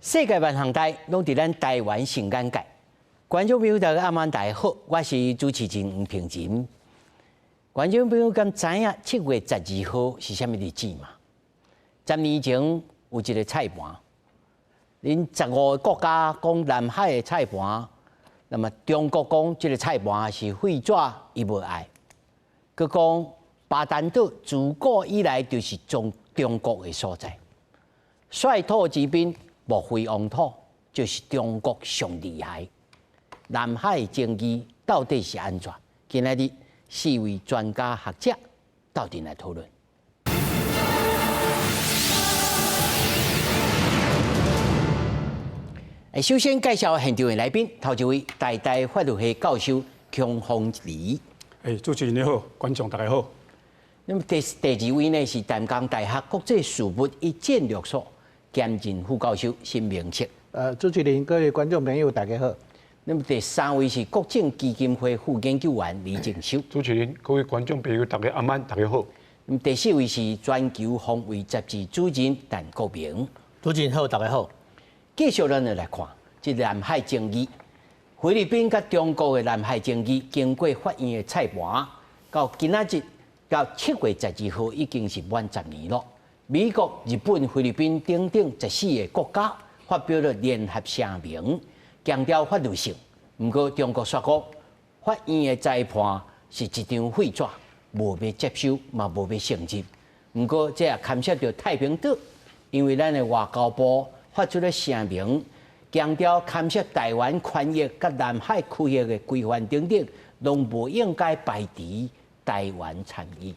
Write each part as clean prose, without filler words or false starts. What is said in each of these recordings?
世界萬項代攏佇咱台灣新眼界。觀眾朋友大家暗晚大家好，我是主持人吳平仁。觀眾朋友敢知影7月12號是啥物日子嗎？10年前有一個裁判，恁15個國家講南海的裁判，那麼中國講這個裁判是廢紙，伊無愛。閣講巴丹島自古以來就是中中國的所在，率土之濱，莫非王土，就是中國上厲害。南海爭議到底是按怎？今仔日四位專家學者鬥陣來討論。首先介紹現場的來賓，頭一位台大法律系教授孔鳳梨。欸，主持人你好，觀眾大家好。那麼第第二位呢是淡江大學國際事務與戰略所兼任副教授沈明哲。主持人，各位觀眾朋友，大家好。那麼第三位是國政基金會副研究員李正修。主持人，各位觀眾朋友，大家暗晚，大家好。那麼第四位是全球防衛雜誌主任陳國明。主持人好，大家好。繼續咱來看，這南海爭議，菲律賓佮中國的南海爭議，經過法院的裁判，到今仔日到7月12號已經是滿十年了。美國、日本、菲律賓等等14個國家發表了聯合聲明，強調法律性。毋過中國說講，法院的裁判是一張廢紙，無欲接受，嘛無欲承認。毋過這也牽涉著太平島，因為咱的外交部發出了聲明，強調牽涉台灣權益佮南海區域的規範等等，攏無應該排除台灣參與。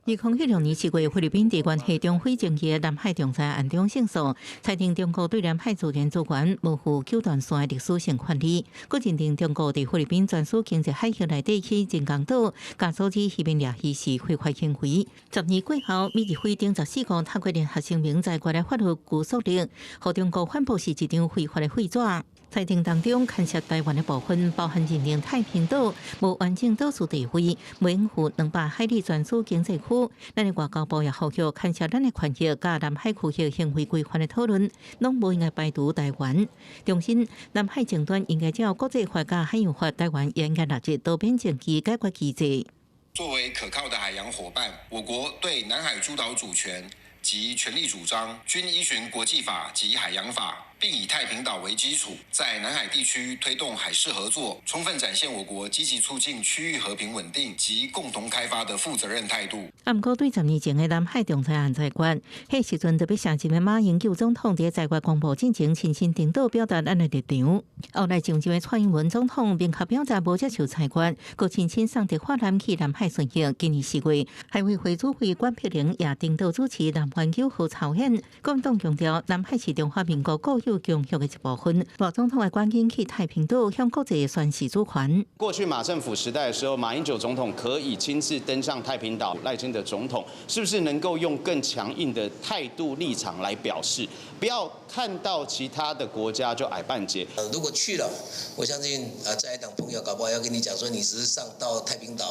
2016年7月，菲律賓佇關係中菲爭議的南海仲裁案中勝訴，裁定中國對南海自然主權無負九段線的歷史性權利，閣認定中國佇菲律賓專屬經濟海域內底起人工島，共阻止漁民掠魚是非法行為。十年過後，美日菲等14國透過聯合聲明，裁決的法律拘束力，予中國反駁是一張非法的廢紙。裁定當中牽涉台灣的部分，包含認定太平島無完整島嶼地位，袂負200海里專屬經濟區。咱的外交部也呼籲，牽涉咱的權益佮南海區域行為規範的討論，攏無應該排除台灣。重申南海爭端應該照國際法佮海洋法，台灣也應該納入多邊爭議解決機制。作為可靠的海洋夥伴，我國對南海諸島主權及權利主張均依循國際法及海洋法，並以太平島為基礎，在南海地區推動海事合作，充分展現我國積極促進區域和平穩定及共同開發的負責任態度。啊，毋過對10年前的南海仲裁案裁決，彼時陣就欲卸任的馬英九總統佇裁決公布進前親身登島表達咱的立場。後來上任的蔡英文總統明確表達無接受裁決，閣親身送德法艦去南海巡弋。今年4月，海委會主委管碧玲也登島主持南灣9號操演，共同強調南海是中華民國固有疆域的一部分。賴總統會趕緊去太平島向國際宣示主權。過去馬政府時代的時候，馬英九總統可以親自登上太平島，賴清德總統是不是能夠用更強硬的態度立場來表示，不要看到其他的國家就矮半截。如果去了，我相信啊，在野黨朋友搞不好要跟你講說，你只是上到太平島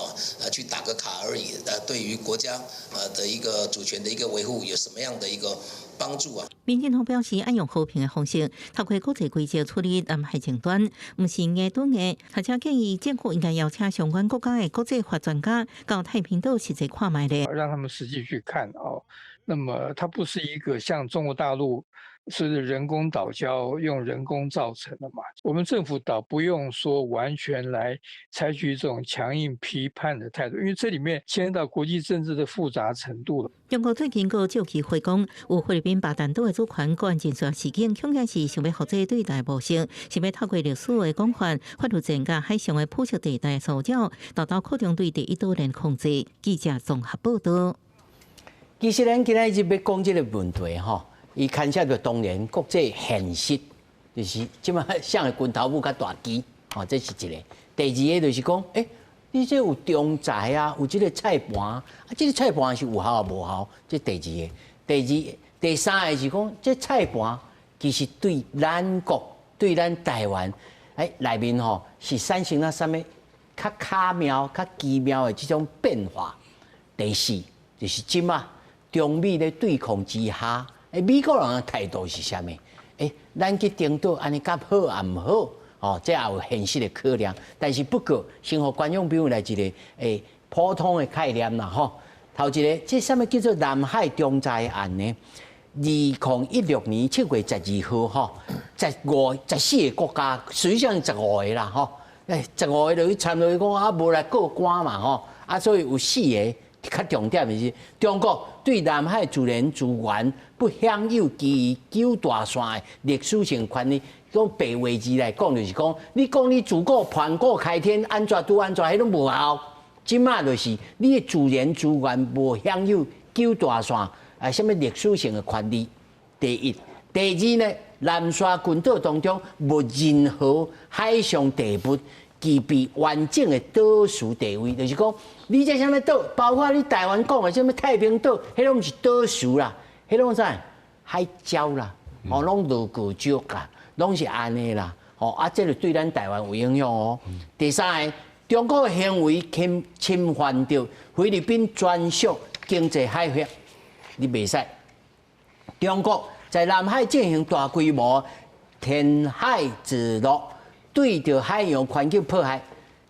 啊去打個卡而已。啊，對於國家啊的一個主權的一個維護，有什麼樣的一個幫助啊？民進黨表示，愛用和平的方式，透過國際規則處理南海爭端，毋是硬對硬。而且建議政府應該邀請相關國家的國際法專家到太平島實際看覓咧，讓他們實際去看哦。那麼，它不是一個像中國大陸是人工島礁用人工造成的嘛？我們政府倒不用說完全來採取這種強硬批判的態度，因為這裡面牽涉到國際政治的複雜程度了。中國最近閣借機會講，有菲律賓巴丹島的主權個案爭端事件，恐驚是想欲複製對台模式，想欲透過歷史的講法、法律戰佮海上的灰色地帶騷擾，達到擴張對第一島鏈控制。記者綜合報道。其實咱今仔日欲講這個問題吼，伊牽涉著當然國際現實，就是這馬誰的拳頭母較大支，吼，這是一個。第二个就是講，欸，你這有仲裁啊，有這個裁判，啊，這個裁判是有效抑無效？這第二个。第二、第三个是講，這裁判其實對咱國、對咱台灣，欸，內面吼是產生了啥物較巧妙、較奇妙的這種變化。第四就是這馬中美咧對抗之下，美國人的態度是啥物？咱去登島按呢敢好抑毋好？哦，這也有現實的考量。但是不過，先予觀眾朋友來一个普通的概念啦，吼。頭一个，這啥物叫做南海仲裁案呢？2016年7月12號，吼，15、14個國家，實際上十五个啦，吼。十五個就去參與講啊，無來過關嘛，吼。啊，所以有四个較重點的是，中國對南海自然資源不享有其餘九大線的歷史性權利。講白話字來講，就是講，你講你自古盤古開天，按怎拄按怎，彼攏無效。這馬就是你的自然資源無享有九大線啊，啥物歷史性的權利。第一，第二呢，南沙群島當中無任何海上地物具備完整的島嶼地位，就是講，你這啥物島，包括你台灣講的啥物太平島，彼攏毋是島嶼啦，彼攏啥海礁啦，哦，攏落國礁啦，攏是按呢啦，哦，啊，這個對咱台灣有影響哦。第三个，中國的行為侵犯著菲律賓專屬經濟海域，你袂使。中國在南海進行大規模填海造陸，對著海洋環境破壞，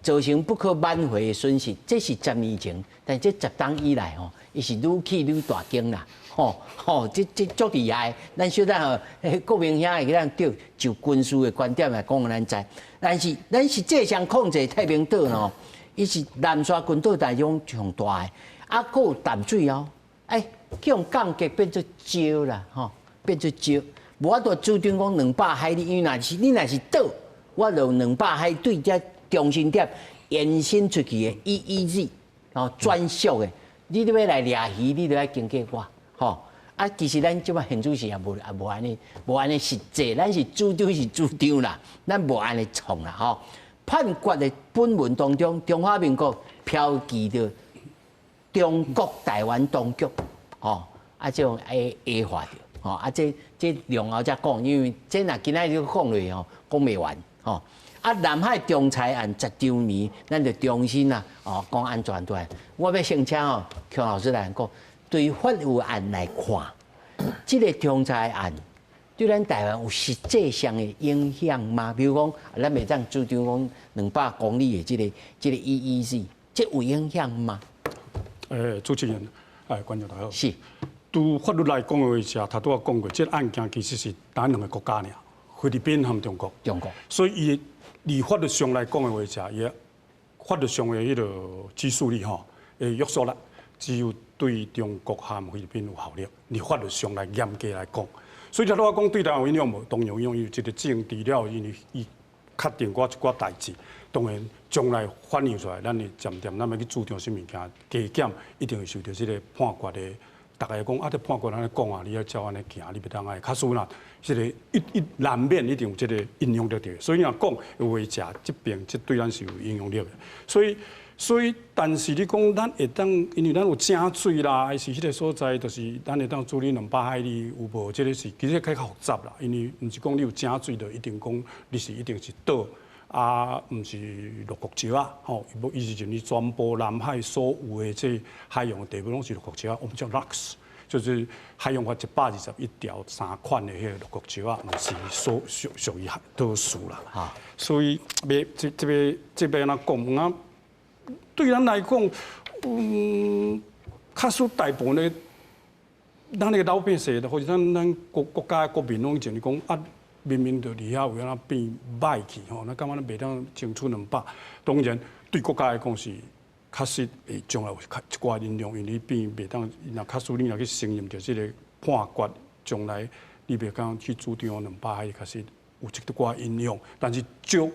造成不可挽回的損失。這是10年前，但這十冬以來吼，伊是愈起愈大間啦。吼吼，這足厲害。咱小等吼，國民兄會去咱對就軍事的觀點來講，咱知。但是咱實際上控制太平島吼，伊是南沙群島當中上大的，啊，閣有淡水哦，去予降格變做礁啦，吼，變做礁。無法度主張講200海里，因為若是你若是島，我就200海對這中心點延伸出去的 EEZ，哦，專屬的，你欲來掠魚，你都愛經過我，吼。啊，其實咱這擺現主時也無也無按呢，無按呢實際，咱是主張是主張啦，咱無按呢創啦，吼。判決的本文當中，中華民國標記著中國台灣當局，吼，啊，這種會矮化著，吼，啊，這兩後才講，因為這若今仔日講落吼，講袂完，吼。啊，南海仲裁案10週年，咱就重新啊，哦，講按怎對。我欲先請吼，邱老師來講，對法律案來看，這个仲裁案對咱台灣有實際上的影響嗎？比如講，咱袂當主張講200公里的這个 EEZ，這有影響嗎？主持人，觀眾大家好。是。對法律來講的話，頭拄仔講過，這个案件其實是咱兩個國家爾，菲律賓和中國。中國。所以伊佇法律上來講的話，伊法律上的彼个拘束力吼，會約束力，只有對中國和菲律賓有效力。佇法律上來嚴格來講，所以頭拄仔講對台灣有影響無？當然有影響，因為這個政治了，因為伊確定寡一寡代誌，當然將來反映出來，咱會漸漸咱欲去主張啥物件，加減一定會受著這个判決的。逐个講啊，這判決按呢講啊，你愛照按呢行，你袂當愛。假使若這个一難免一定有這个影響力佇。所以你若講話食這邊，這對咱是有影響力的。所以，但是你講咱會當，因為咱有井水啦，還是彼个所在，就是咱會當處理200海里有無？這个是其實較複雜啦，因為毋是講你有井水就一定講你是一定是島。啊，毋是陸國礁啊，吼，伊是認為全部南海所有的這海洋的地物攏是陸國礁，我們叫 rocks，就是海洋法121條三款的彼个陸國礁啊，毋是所屬於島嶼啦。所以，欲這這個這欲按怎講啊？對咱來講，確實大部分的咱那個老百姓，或者咱國家國民攏認為講啊。明明就佇遐有按怎變歹去吼，咱感覺咱袂當爭取兩百？當然對國家來講是確實會將來有較一寡影響，因為你變袂當，若假使你若去承認著這个判決，將來你袂當去主張200海里，確實有一寡影響。但是就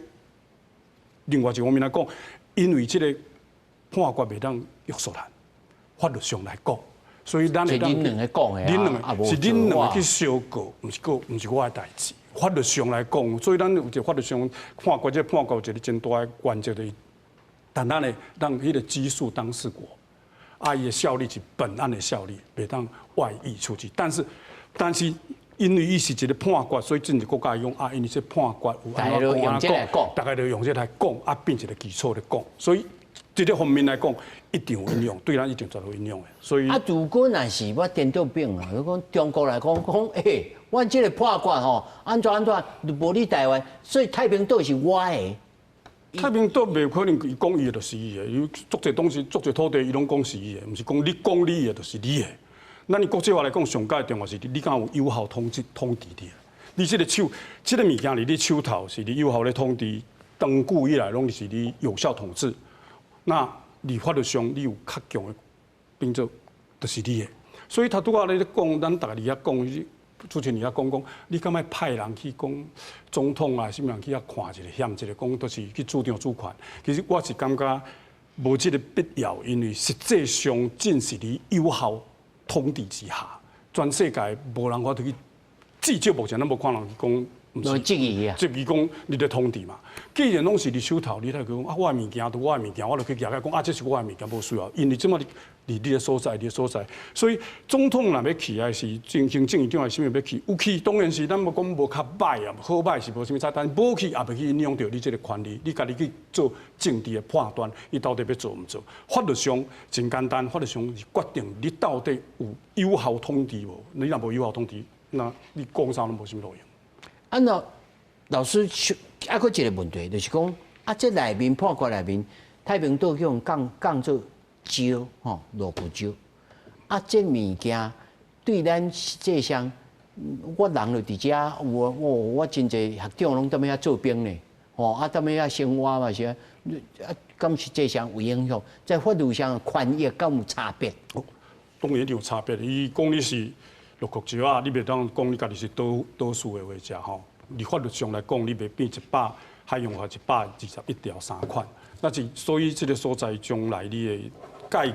另外一方面來講，因為這个判決袂當約束咱，法律上來講。所以咱會當恁兩个講的，恁兩个是恁兩个去相告，毋是告，毋是我的代誌。法律上來講，所以咱有一個法律上判決，這個判決有一個真大的原則，就是但咱的讓彼个羈訴當事國，啊，伊的效力是本案的效力，袂當外溢出去。但是因為伊是一個判決，所以真濟國家用啊，因為這判決有按怎講按怎講，大家就用這來講，啊，變一個基礎來講。所以這个方面來講，一定有影響，對咱一定絕對有影響的。所以啊，如果若是我顛倒變啊，如講中國來講講，欸，阮這個判決吼，按怎按怎，無你台灣，所以太平島是我的。太平島袂可能伊講伊的就是伊的，伊足濟東西、足濟土地，伊攏講是伊的，毋是講你講你的就是你的。咱以國際法來講，上蓋重要是你敢有有效統治統治佇。你這个手，這个物件佇你手頭，是你有效咧統治，長久以來攏是你有效統治。那你法律上你有較強的變做，就是你的。所以頭拄仔咧講，咱逐家佇遐講，主持人遐講講，你敢愛派人去講總統啊，啥物人去遐看一下、驗一下，講都是去主張主權。其實我是感覺無這个必要，因為實際上正是佇有效統治之下，全世界無人法度去，至少目前咱無看人去講。毋是質疑啊！質疑講你咧統治嘛？既然攏是佇手頭，你來講啊，我的物件都我的物件，我就去舉來講啊，這是我的物件，無需要。因為這馬佇你的所在，你的所在，所以總統若欲去，還是行政院長，還是啥物欲去，有去當然是咱無講無較歹啊，好歹是無啥物差，但是無去也袂去影響著你這个權利，你家己去做政治的判斷，伊到底欲做毋做？法律上真簡單，法律上是決定你到底有有效統治無？你若無有效統治，那你講啥攏無啥物路用。啊，那老師，啊，閣一个問題，就是講，啊，這內面判決內面，太平島去予降降做礁，吼，陸國礁。啊，這物件對咱實際上，我人就佇遮，我我我真濟學長攏踮遐做兵呢，吼，啊，踮遐生活嘛是啊，啊，敢實際上有影響，在法律上權益敢有差別？當然一定有差別。伊講你是陸國礁啊，你袂當講你家己是島島嶼的話者吼。佇法律上來講，你袂變一百海洋法121條3款，那是所以這个所在將來你的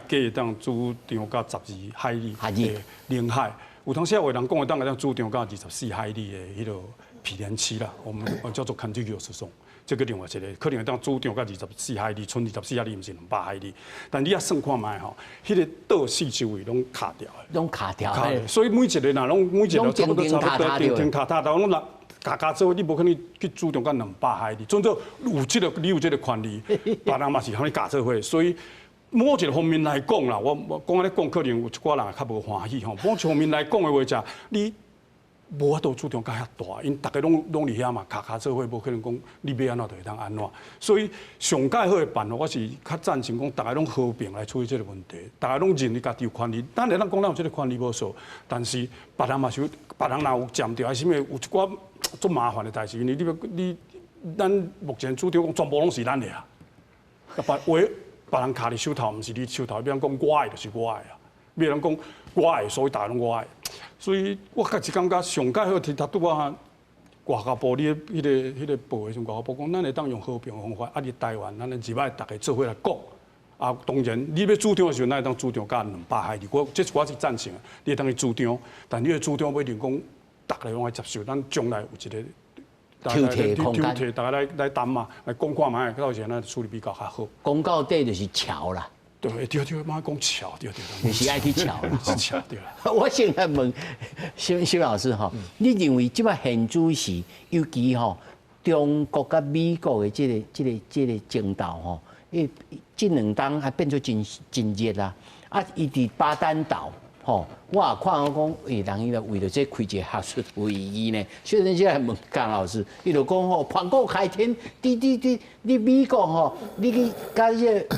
界會當主張到12海里的領海，有當時有人講會當會當主張到24海里的彼个毗連區啦，我們叫做 contiguous zone，這个另外一个可能會當主張到二十四海里，賰二十四海里，毋是200海里。但你也算看覓吼，彼个島四周圍攏卡掉的，攏卡掉，所以每一个若攏每一个差不多差不多停停卡塔到攏六。加加做，你無可能去主張到200海里。總之有這个，你有這个權利，別人嘛是通你共做伙。所以某一个方面來講啦，我我講按呢講，可能有一寡人較無歡喜吼。某一方面來講的話，就你無法度主張較遐大，因逐家攏攏佇遐嘛，卡卡做伙，無可能講你欲按怎就會當按怎。所以上蓋好的辦法，我是較贊成講，逐家攏和平來處理這个問題，逐家攏認你家己有權利。咱會當講咱有這个權利無錯，但是別人嘛是有，別人若有佔著，還是啥物有一寡足麻煩的代誌，因為你欲你咱目前主張講全部攏是咱的啊，別話別人卡佇手頭，毋是你手頭，比方講我的就是我的啊，比方講我的，所以逐家攏我的。所以我確實感覺上蓋好，頭拄仔外交部你彼个彼个報的時陣，外交部講，咱會當用和平的方法，啊，佇台灣，咱入來逐家做伙來講。啊，當然，你欲主張的時陣，咱會當主張到200海里，我這我是贊成的。你會當去主張，但你的主張不一定講逐家攏愛接受。咱將來有一個抽屜空間，抽屜，逐家來來談嘛，來講看覓，到時按呢處理比較較好。講到底就是喬啦。對對對，嘛講喬，對對。你是愛去喬啦，是喬對啦。我現在問蕭蕭老師吼，你認為這擺現主時，尤其吼中國佮美國的這个、這个、這个爭鬥吼，因這兩冬啊變做真真熱啦。啊，伊佇巴丹島吼，我也看到講，欸，人伊就為著這開一个學術會議呢。所以這來問江老師，伊就講吼，盤古開天，你你你你美國吼，你去佮這个。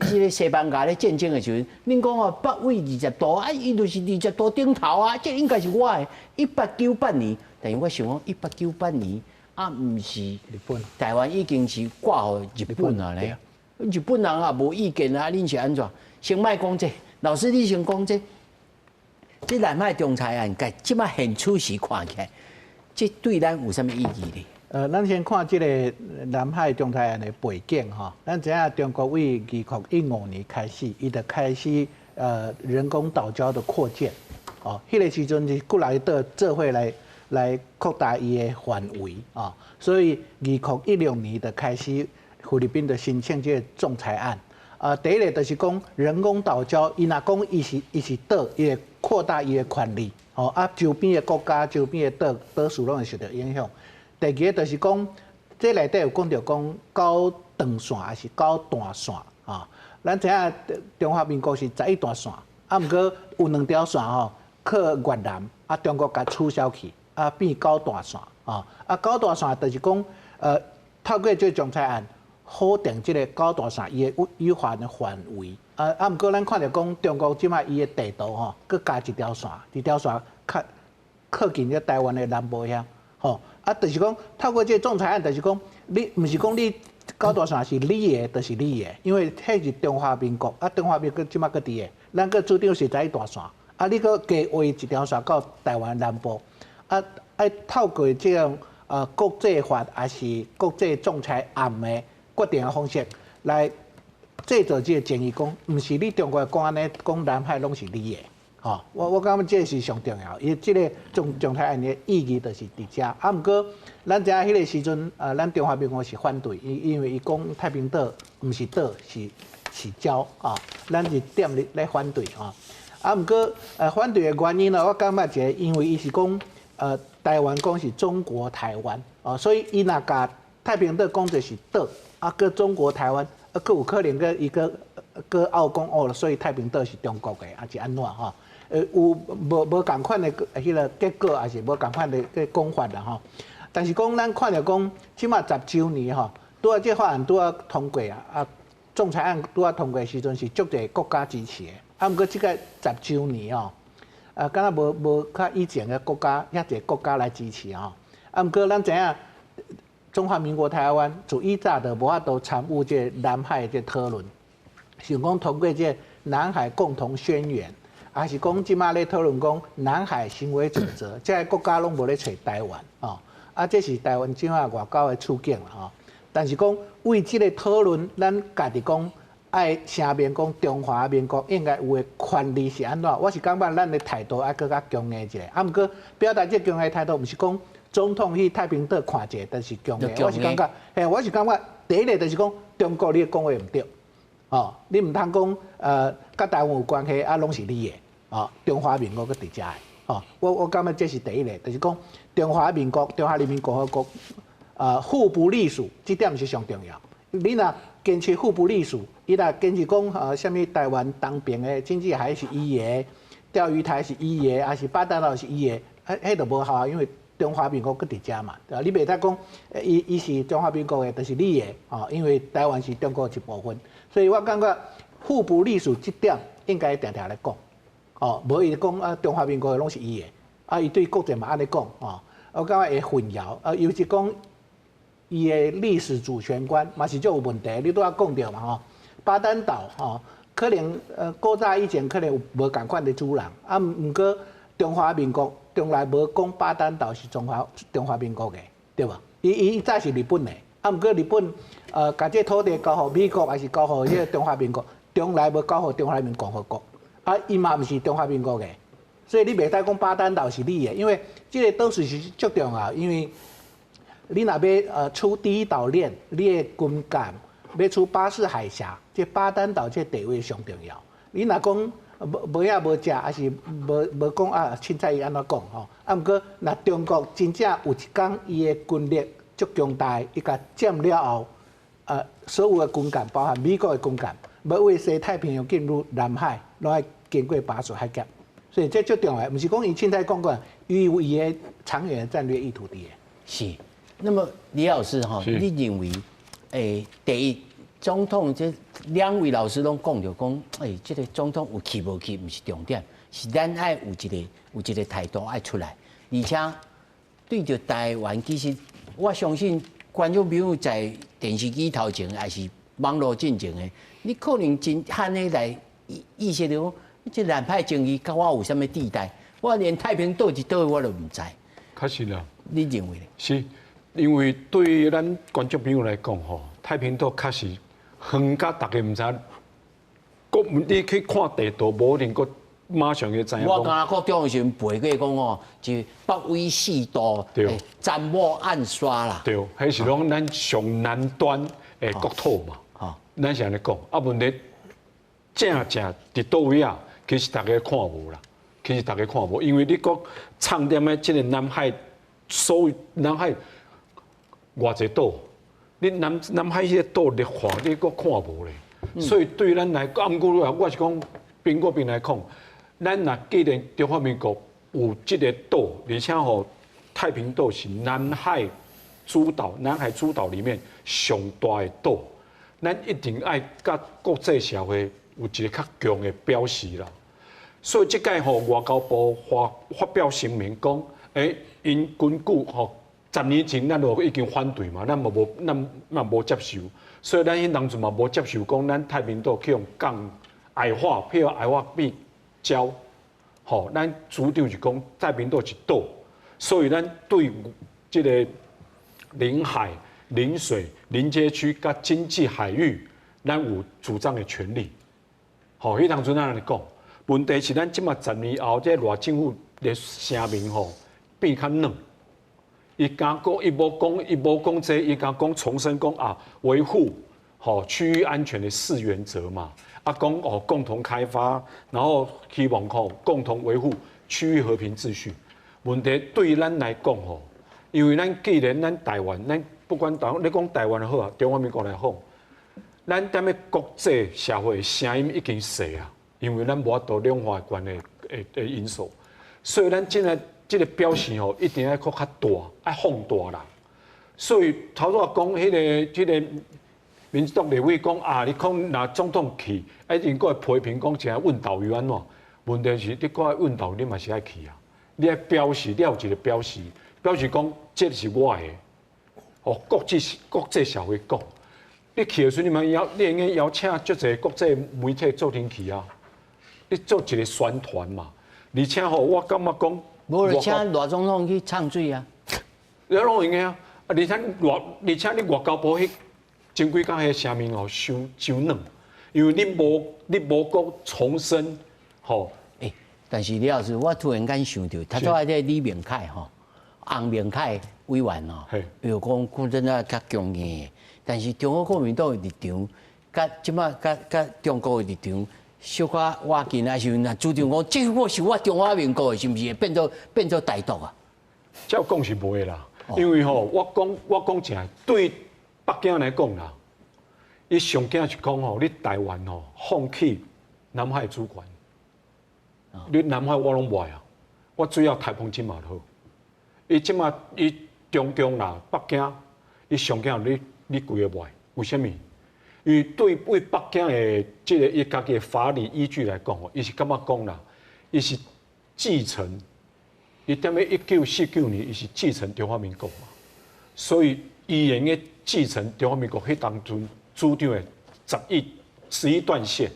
這个西班牙咧戰爭的時陣，恁講哦，北緯20度啊，伊就是20度頂頭啊，這應該是我的。1898年，但是我想講，一八九八年啊，毋是日本，台灣已經是割予日本啊咧。日本人也無意見啊，恁是按怎？先莫講這，老師你先講這，這南海仲裁案，佮這擺現此時看起來，這對咱有啥物意義咧？咱先看這个南海仲裁案的背景吼，咱知影中國對2015年開始，伊就開始人工島礁的擴建，哦，彼个時陣是幾若個島做伙來來擴大伊的範圍啊，所以2016年就開始菲律賓就申請這个仲裁案。啊，第一个就是講人工島礁，伊若講伊是伊是島，伊會擴大伊的權利，吼啊，周邊的國家、周邊的島島嶼攏會受著影響。第二个就是講，這內底有講著講九長線抑是九段線，啊。咱知影中華民國是十一條線，啊，毋過有兩條線吼，靠越南，啊，中國共取消去，啊，變九大線，啊，啊，九大線就是講，透過這個仲裁案，否定這個九大線伊的有限的範圍，啊啊，毋過咱看著講中國這擺伊的地圖吼，閣加一條線，一條線較靠近這台灣的南部遐，吼，啊，就是講透過這個仲裁案，就是講你毋是講你。九大線是你的，就是你的，因為彼是中華民國，啊，中華民國這擺閣佇的，咱閣主張是十一大線，啊，你閣加畫一條線到台灣南部，啊，愛透過這種國際法抑是國際仲裁案的決定的方式來製造這個爭議，講毋是你中國講按呢，講南海攏是你的。吼，我感覺這是上重要，伊這個仲裁案的意義就是佇遮。啊，毋過咱知影彼個時陣，咱中華民國是反對，因為伊講太平島毋是島，是礁啊，咱是踮咧反對吼。啊，毋過反對的原因呢，我感覺一個，因為伊是講台灣講是中國台灣，哦，所以伊若共太平島講做是島，啊，閣中國台灣，啊，閣有可能閣伊閣閣拗講哦，所以太平島是中國的，抑是按怎吼？有無仝款的彼個結果，抑是無仝款的講法啦吼。但是講咱看著講，這馬十週年吼，拄仔這法案拄仔通過啊，啊，仲裁案拄仔通過的時陣是足濟國家支持的。啊，毋過這個十週年吼，啊，敢若無較以前的國家遐濟國家來支持吼。啊，毋過咱知影，中華民國台灣自以早就無法度參與這南海的這討論，想講通過這南海共同宣言。抑是講這馬咧討論講南海行為準則，這个國家攏無咧揣台灣哦，啊，這是台灣這馬外交的處境啦吼。但是講為這個討論，咱家己講愛聲明講中華民國應該有的權利是按怎？我是感覺咱的態度愛閣較強硬一下。啊，毋過表達這強硬態度，毋是講總統去太平島看者，就是強硬。我是感覺，嘿，我是感覺第一個就是講中國你講話毋對，哦，你毋通講佮台灣有關係啊，攏是你的。哦，中華民國閣佇遮的，哦，我感覺這是第一個，就是講中華民國、中華人民共和國，互不隸屬，這點是上重要。你若堅持互不隸屬，伊若堅持講啥物台灣東邊的經濟海是伊的，釣魚台是伊的，抑是巴丹島是伊的，彼就無效啊，因為中華民國閣佇遮嘛，對吧？你袂使講伊是中華民國的，就是你的，哦，因為台灣是中國一部分，所以我感覺互不隸屬這點應該定定來講。哦，無伊講啊，中華民國的攏是伊的，啊，伊對國際嘛按呢講，哦，我感覺會混淆，啊，尤其講伊的歷史主權觀嘛是足有問題，你拄仔講著嘛吼，巴丹島吼，可能古早以前可能有無仝款的主人，啊，毋過中華民國從來無講巴丹島是中華民國的，對無？伊早是日本的，啊，毋過日本共這土地交予美國，抑是交予這個中華民國，從來無交予中華人民共和國。啊，伊嘛毋是中華民國的，所以你袂使講巴丹島是你的，因為這個島是足重要，因為你若欲出第一島鏈，你的軍艦欲出巴士海峽，這巴丹島這地位上重要。你若講無無遐無食，抑是無講啊，凊彩伊按怎講吼？啊，毋過若中國真正有一工伊的軍力足強大，伊共佔了後，所有的軍艦，包含美國的軍艦，欲為西太平洋進入南海，攏愛經過巴士海峽，所以這足重要，毋是講伊凊彩講講，伊有伊的長遠的戰略意圖佇的。是，那麼李老師哈，你認為，第一，總統這兩位老師攏講著講，這個總統有去無去，毋是重點，是咱愛有一個態度愛出來，而且對著台灣，其實我相信觀眾朋友在電視機頭前，抑是網路進前的，你可能真罕的來意識著講，這南海爭議佮我有啥物地帶？我連太平島佇佗我都毋知。確實啦。你認為呢？是，因為對咱觀眾朋友來講，吼，太平島確實遠甲大家毋知，閣你去看地圖，無一定閣馬上就知影。我敢若國中的時陣背過講吼，就北緯四度，詹姆暗沙啦。對，彼是講咱上南端的國土嘛。咱是按呢講，啊問題正正佇佗位啊，其實大家看無啦，其實大家看無，因為你講暢點的這個南海，所有南海偌濟島，你南海彼個島咧畫，你閣看無咧。所以對咱來講，毋過我是講蘋果邊來講，咱若既然中華民國有這个島，而且吼太平島是南海諸島，南海諸島裡面上大的島，咱一定愛佮國際社會有一个較強的表示啦。所以這擺吼外交部發表聲明講，𪜶根據吼10年前咱就已經反對嘛，咱嘛無咱嘛無接受，所以咱彼當陣嘛無接受講咱太平島去予降矮化，譬如矮化變礁，吼，咱主張是講太平島是島，所以咱對這个領海、領水、鄰接區佮經濟海域，咱有主張的權利。吼，彼當陣咱按呢講，問題是咱這馬十年後，這個賴政府的聲明吼變較軟，伊敢講，伊無講，伊無講這個，伊敢講重申講啊，維護吼區域安全的四原則嘛，啊講哦共同開發，然後希望吼共同維護區域和平秩序。問題對咱來講吼，因為咱既然咱台灣，咱不管台，你講台灣好啊，中華民國來好，咱踮咧國際社會聲音已經細啊，因為咱無法度兩岸關係的因素，所以咱這个這个表示吼，一定愛閣較大，愛放大啦。所以頭拄仔講彼个彼个民進黨立委講啊，你講若總統去，一定閣會批評講這問導遊按怎？問題是你閣愛問導遊，你嘛是愛去啊。你愛表示，你有一个表示，表示講這是我的，哦，國際國際社會講，你去的時陣，你嘛邀，你會用邀請足濟國際媒體做陣去啊，你做一个宣傳嘛。而且吼，我感覺講，無就請賴總統去唱水啊，你攏會用啊。啊，而且外，而且你外交部彼前幾工彼个聲明哦，傷傷軟，因為你無你無閣重申，吼。但是李老師，我突然間想著，頭拄仔這個李明凱吼，洪明凱委員吼，又講講真啊較強硬，但是中國國民黨的立場，佮這馬佮佮中國的立場，小可倚近的時陣，若主張講，這個是我中華民國的，是毋是會變做變做台獨啊？這講是袂啦，因為吼，我講我講正，對北京來講啦，伊上驚是講吼，你台灣吼放棄南海主權。你南海我攏無愛啊，我主要台澎金馬就好。伊這馬伊中共啦，北京，伊上驚你你規个無愛，為啥物？因為對對北京的這个伊家己的法理依據來講吼，伊是感覺講啦，伊是繼承，伊踮咧1949年，伊是繼承中華民國嘛，所以伊會用繼承中華民國彼當陣主張的11段線。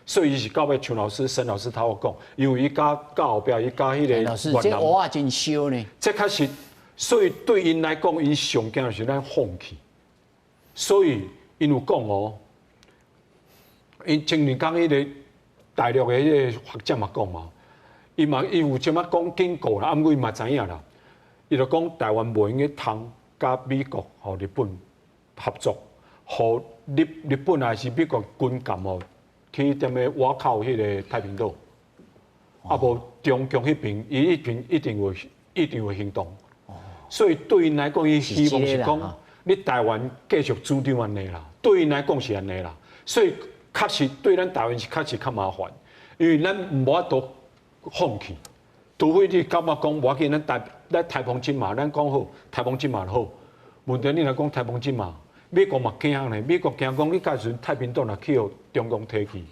所以伊是到尾像老師、沈老師頭講，因為伊佮佮後壁伊佮彼個老師，這芋仔真燒呢。這確實，所以對𪜶來講，𪜶上驚是咱放棄。所以𪜶有講哦，𪜶前兩工彼个大陸的彼个學者嘛講嘛，伊嘛伊有這麼講警告啦，啊毋過伊嘛知影啦，伊就講台灣袂用該通佮美國和日本合作，予日日本還是美國軍艦哦。去踮咧倚靠彼个太平島，啊無中共彼邊，伊一定一定會一定會行動。所以對𪜶來講，伊希望是講你台灣繼續主張按呢啦。對𪜶來講是按呢啦。所以確實對咱台灣是確實較麻煩，因為咱無法度放棄，除非你感覺講無要緊，咱台咱台澎金馬，咱講好台澎金馬就好。問題你若講台澎金馬。美國嘛驚呢，美國驚講你屆時陣太平島若去予中共提去，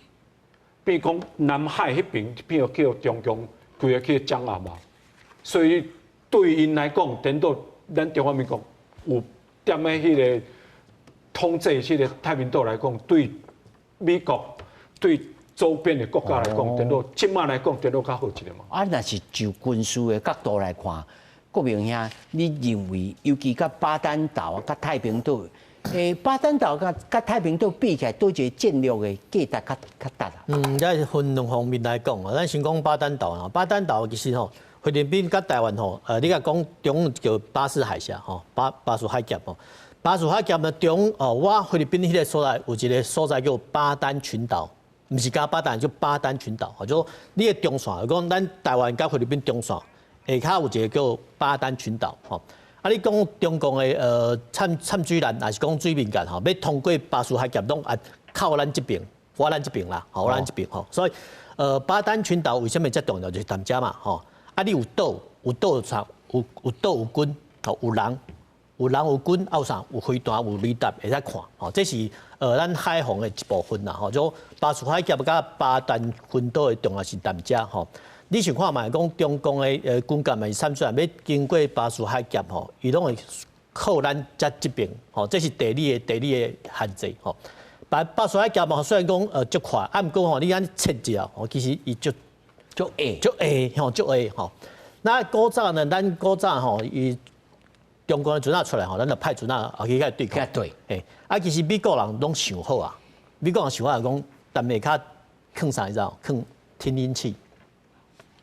變講南海彼邊變去予中共規个去掌握嘛。所以對𪜶來講，顛倒咱中華民國有踮咧彼个統治彼个太平島來講，對美國對周邊的國家來講，顛倒這馬來講，顛倒較好一點嘛。啊，若是就軍事的角度來看，國銘兄，你認為尤其佮巴丹島佮太平島？巴丹島佮佮太平島比起來，佗一個戰略的價值較較大啊？嗯，這分兩方面來講啊，咱先講巴丹島啊。巴丹島其實吼，菲律賓佮台灣吼，你若講中叫巴士海峽吼，巴巴士海峽吼，巴士海峽呢中哦，我菲律賓彼个所在有一个所在叫巴丹群島，毋是加巴丹，叫巴丹群島。就說你的中線，講咱台灣佮菲律賓中線下跤有一個叫巴丹群島吼。啊！你講中共的參參水艦，還是講水面艦吼，欲通過巴士海峽攏啊，靠咱這邊，倚咱這邊啦，吼，倚咱這邊吼，所以巴丹群島為啥物遮重要？就是踮遮嘛，吼，啊，你有島，有島啥？有島有軍，吼，有人，有人有軍，啊有啥？有飛彈，有雷達會使看，吼，這是咱海防的一部分啦，吼，就巴士海峽佮巴丹群島的重要是踮遮，吼。你想看覓，講中共的軍艦嘛是啥物，欲經過巴士海峽吼，伊攏會靠咱遮這邊，吼，這是地理的限制，吼。巴士海峽嘛，雖然講足闊，啊，毋過吼，你按呢切一下，吼，其實伊足足狹，足狹，吼，足狹，吼。那古早呢，咱古早吼，伊中國的船仔出來吼，咱就派船仔去共伊對抗。對，嘿，啊，其實美國人攏想好啊，美國人想好講，踮下跤囥啥你知無？囥聽音器，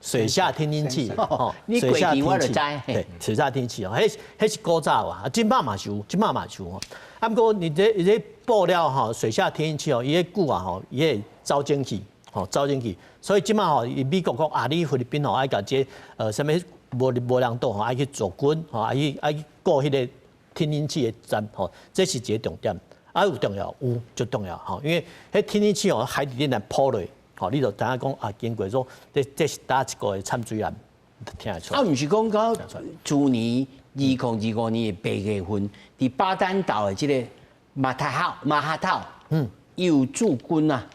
水下聽音器，吼，水下聽器，對，水下聽器哦，彼是古早啊，這擺嘛是有，這擺嘛是有哦。啊，毋過你這布了吼，水下聽音器哦，伊彼久啊吼，伊會走進去，吼，走進去。所以這擺吼，伊美國講啊，你菲律賓吼愛共這啥物無人島吼愛去駐軍，吼愛去顧彼個聽音器的站，吼，這是一個重點。啊，有重要，有足重要吼，因為彼聽音器哦，海底電纜鋪落，吼，你就知影講啊，經過說這是佗一個的潛水艦，聽會出。啊，毋是講到去年2025年的8月份，佇巴丹島的這個馬塔號、馬哈島，伊有駐軍啊，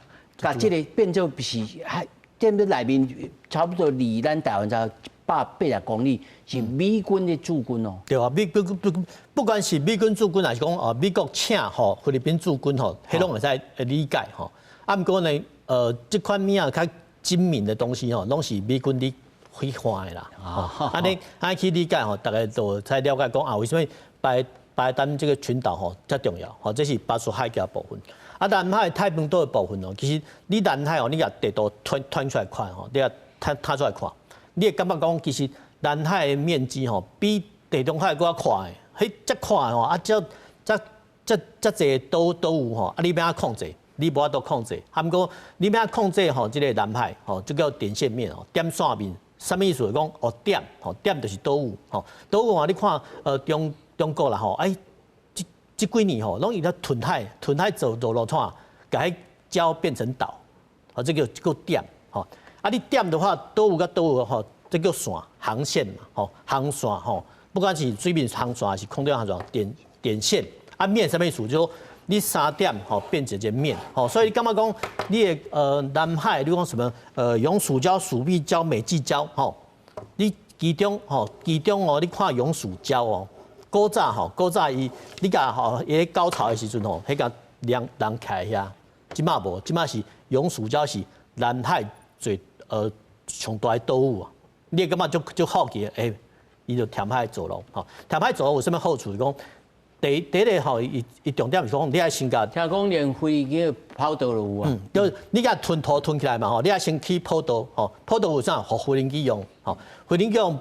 共這個變做是還踮咧內面，差不多離咱台灣才180公里，是美軍的駐軍哦。對啊，美軍不管是美軍駐軍，還是講哦美國請吼菲律賓駐軍吼，彼攏會使理解吼。啊，毋過呢，這款物仔較精密的東西吼，攏是美軍佇去看的啦。啊，你按呢去理解吼，大家就才了解講啊，為啥物巴丹這個群島吼遮重要？吼，這是巴士海峽部分。啊，南海太平島的部分哦，其實你南海哦，你共地圖攤出來看吼，你共攤攤出來看，你會感覺講其實南海的面積吼比地中海閣較闊的，彼遮闊吼，啊，遮遮遮遮濟島島有吼，啊，你欲按怎控制？你無法度控制。啊，毋過你欲按怎控制吼，這個南海吼，這叫點線面哦，點線面，啥物意思？講哦點，吼點就是島嶼，吼島嶼啊，你看中國啦吼，哎，這幾年吼，攏伊咧吞海，吞海做做路創，共彼礁變成島，哦，這叫點，吼。啊，你點的話，島嶼佮島嶼吼，這叫線航線嘛，吼航線吼，不管是水面航線還是空中航線，點線啊面啥物意思？就說你三點吼變成一個面，吼，所以你感覺講你的南海，你講什麼永暑礁、渚碧礁、美濟礁，吼，你其中吼，其中哦，你看永暑礁哦。古早吼，古早伊你共吼，伊咧高潮的時陣吼，彼個人人徛遐，這擺無，這擺是永暑礁是南海最上大的島嶼啊。你會感覺足足好奇的，欸，伊就填海造陸吼，填海造陸有啥物好處？講第一個吼，伊重點是講你愛先共聽講連飛機跑道都有啊。嗯，就你共吞土吞起來嘛吼，你愛先起跑道吼，跑道有啥？予無人機用吼，無人機用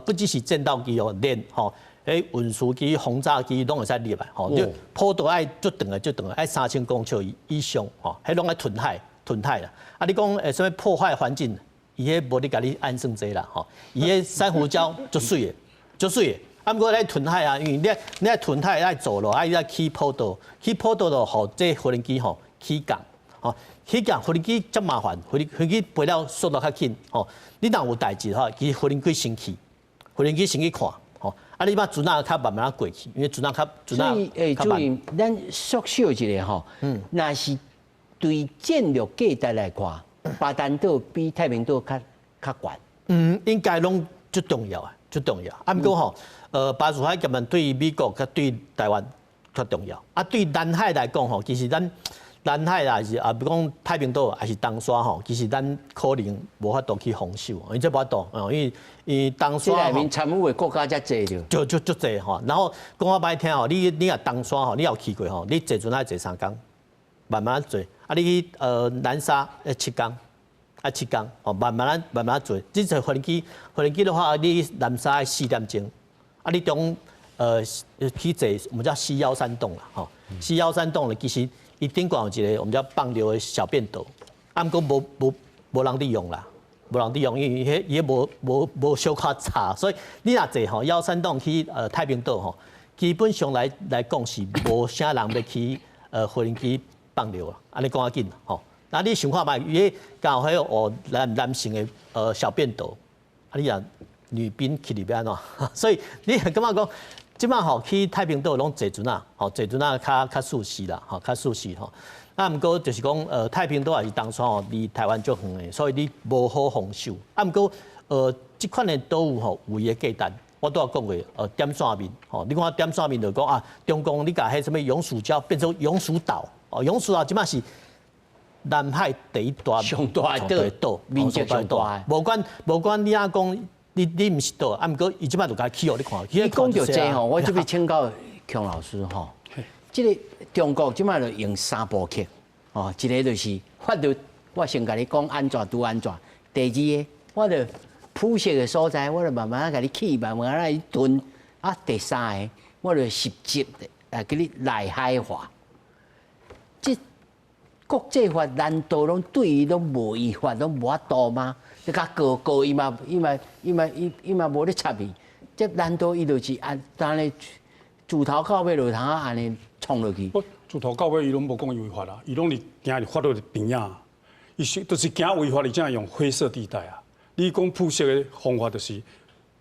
不只是戰鬥機哦，連吼。欸，運輸機、轟炸機攏會使入來，吼，就跑道愛足長的，足長的，愛3000公尺以上，吼，彼攏愛吞海，吞海啦。啊，你講啥物破壞環境？伊彼無咧共你按算這啦，吼，伊彼珊瑚礁足媠的，足媠的。啊，毋過咧吞海啊，因為你愛吞海愛做咯，愛起跑道，起跑道就予這無人機吼起降，吼起降無人機遮麻煩，飛機飛了速度較緊，吼，你若有代誌的話，其實無人機先去，無人機先去看。啊！你把船仔較慢慢仔過去，因為船仔較船仔較慢。所以，咱縮小一下吼，若是對戰略價值來看，巴丹島比太平島較懸。嗯，應該攏足重要啊，足重要。啊，毋過吼，巴士海峽對美國佮對台灣較重要。啊，對南海來講吼，其實咱南海也是啊，比如講太平島還是東沙吼，其實咱可能無法度去防守，因為這無法度，因為因為東沙內面參與的國家遮濟著，就就足濟吼。然後講較歹聽吼，你若東沙吼，你有去過吼，你坐船愛坐3工，慢慢坐。啊，你去南沙愛7工，愛七工，吼，慢慢慢慢坐。你坐飛機，飛機的話，你南沙愛4點鐘，啊，你中去坐我們叫西腰山洞啦，吼，西腰山洞咧，其實。伊頂懸有一個我們叫放尿的小便斗，啊，毋過無人佇用啦，無人佇用，因為彼伊無小可差，所以你若坐吼腰山洞去太平島吼，基本上來講是無啥人欲去無人機放尿啊，按呢講較緊吼。那你想看覓？伊敢有彼個哦男男性的小便斗，啊你若女兵去裡欲按怎？所以你感覺講，這擺吼去太平島攏坐船仔，吼坐船仔較較舒適啦，吼較舒適吼。啊，毋過就是講，太平島也是當初吼離台灣足遠的，所以你無好防守。啊，毋過，這款的島嶼吼有伊的價值。我拄仔講過，點線面，吼，你看點線面就講啊，中共你共彼啥物永暑礁變做永暑島，哦，永暑島這擺是南海第一大上大的島，面積上大。無管無管你按講，你你毋是島，啊，毋過伊這擺就共起予你看。你講著這吼，我這欲請教強老師吼，這个中國這擺就用三步曲，哦，一个就是法律，我先共你講按怎拄按怎。第二个，我就浮石的所在，我就慢慢共你起，慢慢來吞。啊，第三个，我就實質來共你內海化。這國際法難道攏對伊攏無違法，攏無法度嗎？你共告告伊嘛，伊嘛伊嘛伊伊嘛無咧插伊。這難道伊就是按按呢自頭到尾就通按呢創落去？我自頭到尾伊攏無講伊違法啦，伊攏是驚佇法律的邊仔，伊是就是驚違法，伊才會用灰色地帶啊。你講浮石的方法就是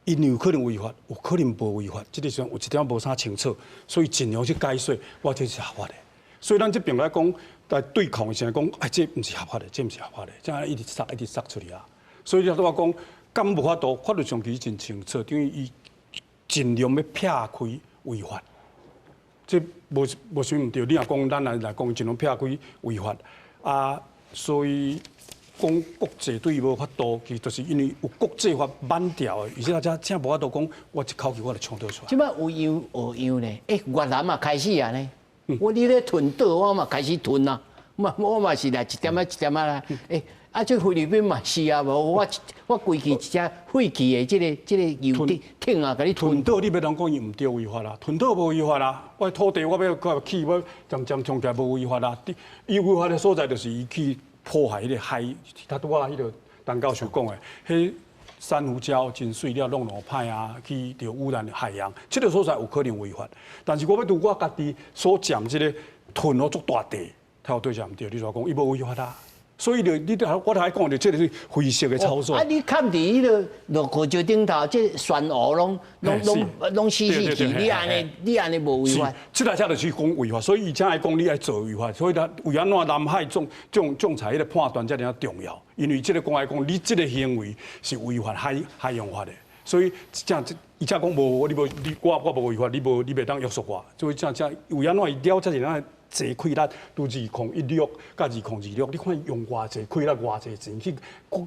，𪜶有可能違法，有可能無違法，這个時陣有一點無啥清楚，所以盡量去解說，我這是合法的。所以咱這邊來講，來對抗的時陣講，哎，這毋是合法的，這毋是合法的，這樣一直殺一直殺出去啊。所以你拄仔講，敢無法度，法律上其實真清楚，等於伊盡量欲撇開違法，這無無啥毋對。你若講咱來來講，盡量撇開違法啊，所以講國際對伊無法度，其實就是因為有國際法挽掉的，而且才才無法度講，我一口氣我就衝倒出來。這擺有樣學樣呢？欸，越南嘛開始啊呢。我你咧吞島，我嘛開始吞啊，嘛我嘛是來一點仔一點仔啦。欸，啊，這菲律賓嘛是啊，無我我規氣一隻廢棄的這个這个油艇啊，共你吞。吞島你欲通講伊毋對違法啦，吞島無違法啦。我土地我欲起，我漸漸衝起來無違法啦。伊違法的所在就是伊去破壞彼个海，他拄仔彼个陳教授講的，彼珊瑚礁真媠了，弄落歹啊，去著污染海洋，這个所在有可能違法。但是我欲拄我家己所佔這个吞予足大地，他有對這毋對？你煞講伊無違法啊？所以就你我頭講的，這个是灰色的操作。啊，你崁佇彼个落高石頂頭，這珊瑚攏攏攏攏死死去，你按呢你按呢無違法？這個才就是講違法，所以伊才愛講你愛做違法。所以他為按怎南海仲仲仲裁彼個判斷遮爾重要？因為這个講來講，你這个行為是違反海海洋法的，所以這伊才講無，你無你我我無違法，你無你袂當約束我。所以這這為按怎伊了遮爾啊濟氣力，拄2016佮2026，你看用偌濟氣力偌濟錢去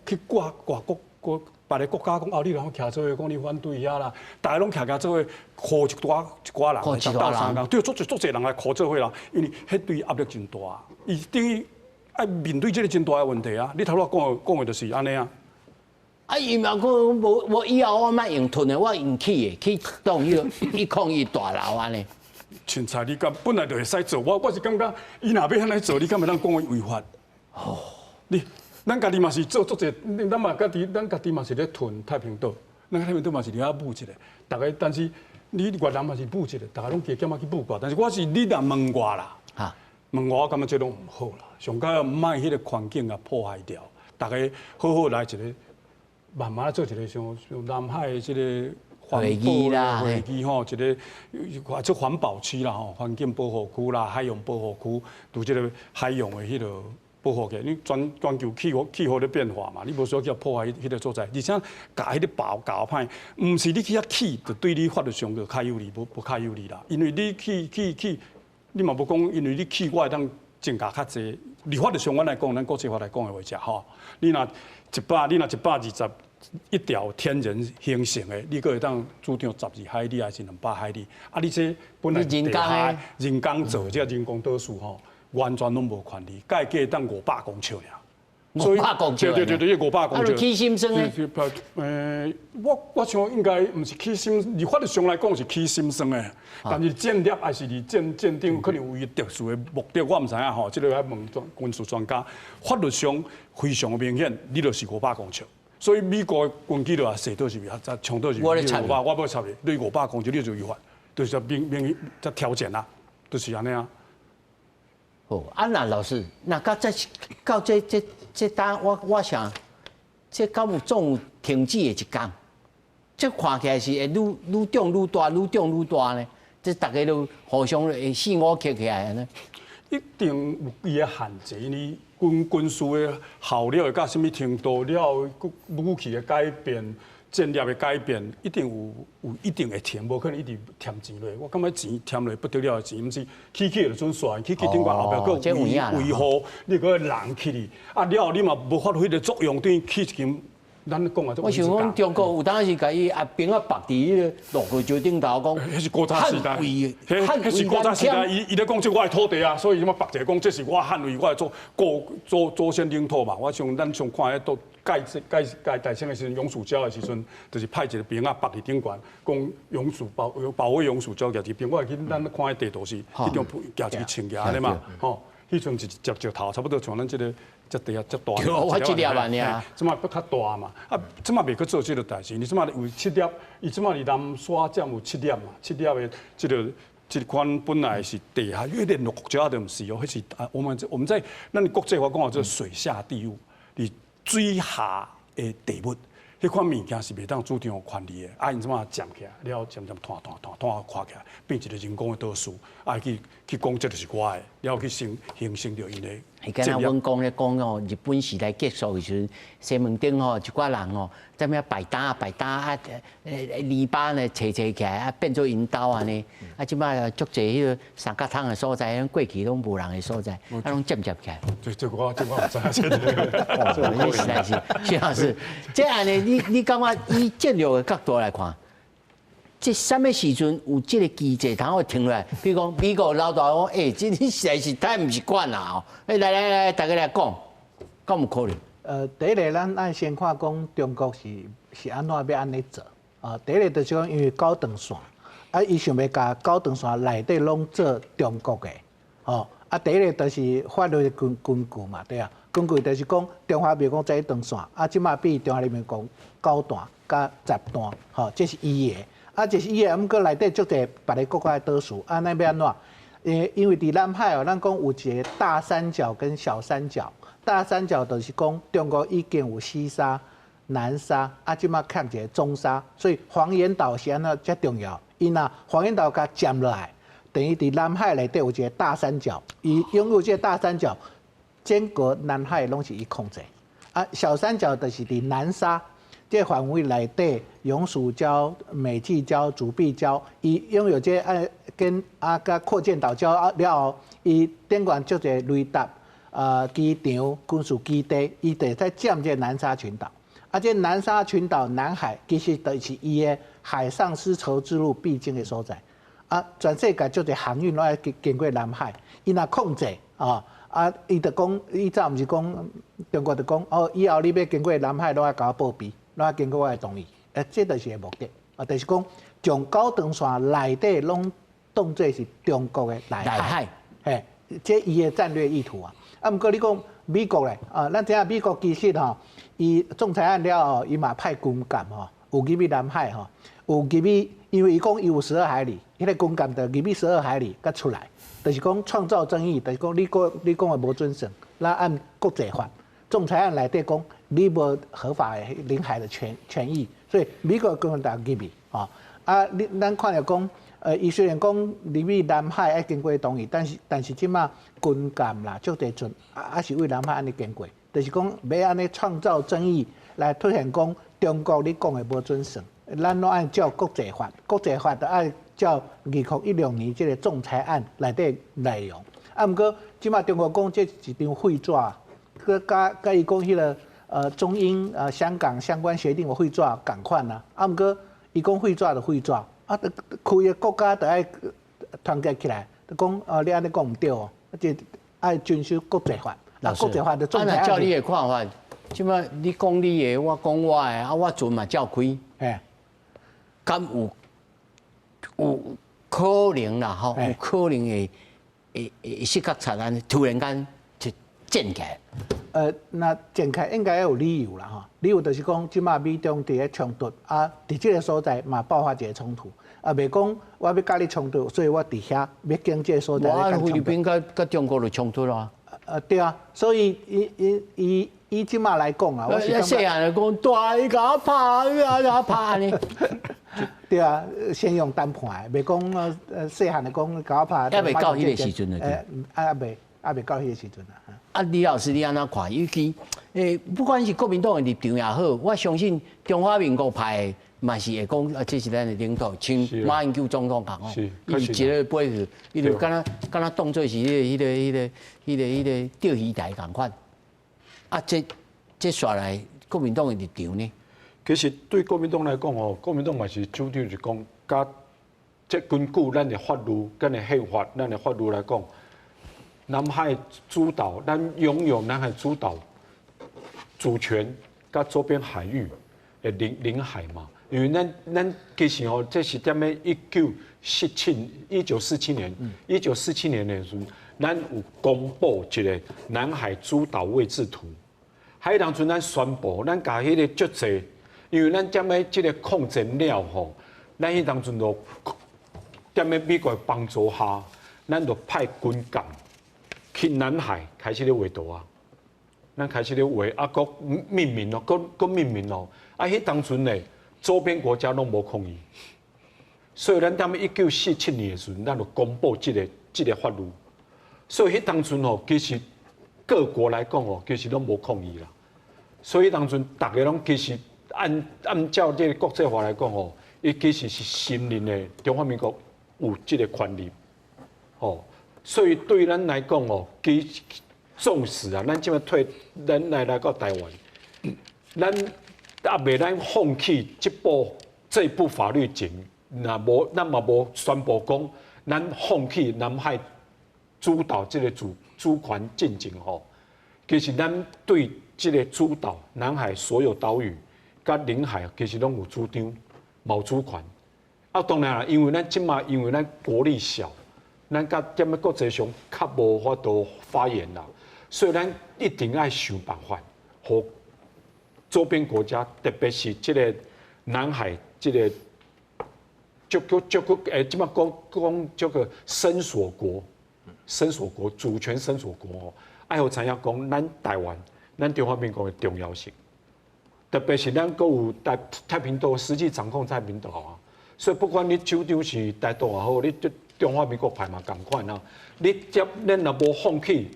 去掛掛國國別个國家講哦，你通徛做伙講你反對遐啦，逐个攏徛徛做伙呼一寡一寡人，鬥相共，對，足濟足濟人來呼做伙啦，因為彼對壓力真大，伊等於愛面對這个真大的問題啊！你頭拄仔講的講的就是按呢啊。啊，伊嘛講無無以後我莫用吞的，我用起的，去當彼个去抗議大樓按呢。凊彩你敢本來就會使做，我我是感覺伊若欲按呢做，你敢會當講伊違法？哦，你咱家己嘛是做足濟，咱嘛家己咱家己嘛是咧吞太平島，咱太平島嘛是佇遐舞一个，逐个但是你越南嘛是舞一个，逐个攏加減仔去舞過，但是我是你若問我啦，問我，我感覺這攏毋好啦，上蓋毋愛彼个環境啊破壞掉，逐个好好來一个，慢慢做一个像像南海的這个。環保啦，會議吼，一个這環保區啦吼，環境保護區啦，海洋保護區，拄這个海洋的彼个保護起來。你全全球氣候氣候咧變化嘛，你無需要去破壞彼个所在，而且共彼个保搞歹，毋是你去遐起，就對你法律上就較有利，無無較有利啦。因為你去去去，你嘛無講，因為你起我會當增加較濟。佇法律上，阮來講，咱國際法來講的話者吼，你若一百，你若121條天然形成的，你閣會當主張12海里還是200海里？啊，你這本來地下人工做這人工島嶼吼，完全攏無權利，蓋計當500公尺爾。500公尺。對對對對，500公尺。啊，起心酸呢？我我想應該毋是起心，佇法律上來講是起心酸的，但是戰略還是佇戰戰爭可能有伊特殊的目的，我毋知影吼。這个愛問專軍事專家。法律上非常明顯，你就是500公尺。所以美國軍機就也射倒是啊，衝倒是五百，我欲插你，你500公尺你就違法，就是明明在挑戰啊，就是按呢啊。好，啊那老師，那到這到這這這當我想，這敢有總有停止的一天？這看起來是會愈愈長愈大，愈長愈大呢？這大家都互相會四五起起來呢？一定有伊的限制，你軍事的效力會到啥物程度了後，武器的改變、戰略的改變，一定有一定會停，無可能一直添錢落。我感覺錢添落不得了的錢，毋是起起就準算，起起頂懸後壁閣維護，你閣人起去，啊了後你嘛無發揮的作用，等於起一間。咱講啊，我想講中國有當時共伊啊兵仔縛佇彼个落去石頂頭，講，彼是古早時代，彼是古早時代，伊咧講這我的土地啊，所以什麼縛一個講這是我捍衛我的祖先領土嘛。我像咱上看彼都蓋蓋蓋大清的時陣，永暑礁的時陣，就是派一個兵仔縛佇頂懸，講永暑保衛永暑礁舉一個兵。我會記咱看彼地圖是，彼種舉一個穿起來嘛，吼，彼陣是一隻石頭，差不多像咱這個。這地啊，這大，我這粒按呢，這馬閣較大嘛，啊，這馬袂閣做這個代誌，你這馬有七粒，伊這馬佇南沙佔有七粒嘛，七粒的這個這款本來是地下，因為聯合國家都毋是哦，彼是啊，我們在咱國際法講叫做水下地物，佇水下的地物，彼款物件是袂當主張有權利的，啊，𪜶這馬佔起來，了後漸漸拖拖拖拖看起來，變一個人工的島嶼，啊，去講這就是我的，了後去形成著𪜶的。會敢若阮講咧講哦，日本時代結束的時陣，西門町吼一寡人吼，在遐擺擔擺擔啊，籬笆呢齊齊起來啊，變做𪜶兜按呢。啊，這擺足濟彼個三角窗的所在，過去攏無人的所在，啊，攏佔佔起來。這我毋知影。哦，這實在是，薛老師，這按呢，你感覺以戰略的角度來看，這啥物時陣有這個機制通好停落來？比如講美國老大講，欸，這你實在是太毋習慣啦吼！欸，來來來，大家來講，敢有可能？第一个咱愛先看講中國是按怎欲按呢做啊？第一个就是講因為九段線，啊，伊想欲共九段線內底攏做中國的，吼啊，第一个就是法律的根據嘛，對啊，根據就是講中華民國這一段線，啊，這馬變中華人民共九段佮十段，吼，這是伊的。啊，這是伊的，毋過內底足濟別个國家的島嶼，啊，那欲按怎？因為佇南海哦，咱講有一個大三角跟小三角。大三角就是講中國已經有西沙、南沙，啊，這馬欠一個中沙，所以黃岩島是按怎遮重要？伊若黃岩島共佔落來，等於佇南海內底有一個大三角，伊擁有這個大三角，整個南海攏是伊控制。啊，小三角就是佇南沙。這範圍內底，永暑礁、美濟礁、渚碧礁，伊擁有這啊跟啊佮擴建島礁啊了後，伊頂懸足濟雷達啊機場、軍事基地，伊就會使佔這南沙群島。啊，這南沙群島南海其實就是伊的海上絲綢之路必經的所在。啊，全世界足濟航運攏愛經過南海，伊若控制啊，啊，伊就講，以前毋是講中國就講，哦，以後你欲經過南海，攏愛共我報備。攏愛經過我的同意，這就是個目的，啊，就是講將九段線內底攏當做是中國的內海，嘿，這伊的戰略意圖啊。啊，毋過你講美國咧，啊，咱知影美國其實吼，伊仲裁案了後，伊嘛派軍艦吼，有入去南海吼，有入去，因為伊講伊有十二海里，彼個軍艦就入去十二海里才出來，就是講創造爭議，就是講你講的無準算，咱按國際法仲裁案內底講。你無合法的領海的權益，所以美國軍艦入去，吼啊！你咱看著講，伊雖然講入去南海愛經過同意，但是這馬軍艦啦，足濟船啊，是為南海按呢經過，就是講欲按呢創造爭議來凸顯講中國你講的無準算，咱攏愛照國際法，國際法就愛照2016年這個仲裁案內底內容。啊，毋過這馬中國講這是一張廢紙，閣佮伊講彼個。中英香港相關協定有廢紙仝款啊，啊，毋過伊講廢紙就廢紙，啊，規个國家都愛團結起來，就講哦，你按呢講毋對哦，這愛遵守國際法，啊，國際法的仲裁案。照你的看法，這馬你講你的，我講我的，啊，我船嘛照開，敢有可能啦吼？有可能會失覺察按呢，突然間就戰起來。那展開應該要有理由啦吼，理由就是講，這馬美中佇咧衝突，啊，佇這個所在嘛爆發一個衝突，啊，袂講我欲佮你衝突，所以我佇遐欲經這個所在。我菲律賓佮中國就衝突啦。對啊，所以伊伊伊伊這馬來講啊，我是細漢就講，大伊共我拍，伊共我拍呢。對啊，先用談判，袂講細漢就講共我拍。猶未到彼個時陣啊。啊，未，猶未到彼個時陣啊。啊，李老師，你按怎看？尤其，不管是國民黨的立場也好，我相信中華民國派嘛是會講，啊，這是咱的領土，像馬英九總統講哦，伊一个飛去，伊就敢若敢若當做是彼個釣魚台仝款。啊，這煞來國民黨的立場呢？其實對國民黨來講吼，國民黨嘛是主張是講，佮這根據咱的法律、咱的憲法、咱的法律來講。南海諸島，咱擁有南海諸島主權，佮周邊海域的領海嘛。因為咱其實吼，這是踮咧1947年，1947年的時陣，咱有公布一個南海諸島位置圖。彼當陣咱宣布，咱共彼個足濟，因為咱踮咧這個抗戰了吼，咱彼當陣就踮咧美國的幫助下，咱就派軍艦去南海開始咧畫圖啊，咱開始咧畫啊，閣命名咯，閣命名咯。啊，彼當陣咧，周邊國家攏無抗議，所以咱踮1947年的時陣，咱就公布這個法律。所以彼當陣吼，其實各國來講吼，其實攏無抗議啦。所以當陣逐家攏其實按照這個國際法來講吼，伊其實是承認的中華民國有這個權利，吼。所以對咱來講哦，其實縱使啊，咱這馬退，咱來到台灣，咱猶未咱放棄這部法律前，若無咱嘛無宣布講，咱放棄南海諸島這個主權進前吼，其實咱對這個諸島南海所有島嶼佮領海，其實攏有主張，嘛有主權。啊，當然啦，因為咱這馬因為咱國力小。咱佮踮咧國際上較無法度發言啦，所以咱一定愛想辦法，予周邊國家，特別是這個南海這個，足夠足夠欸，這馬講講這個聲索國，聲索國主權聲索國哦，愛予知影講咱台灣，咱中華民國的重要性，特別是咱閣有太平島實際掌控太平島啊，所以不管你主張是台獨也好，你中華民國派嘛仝款啊！你這咱若無放棄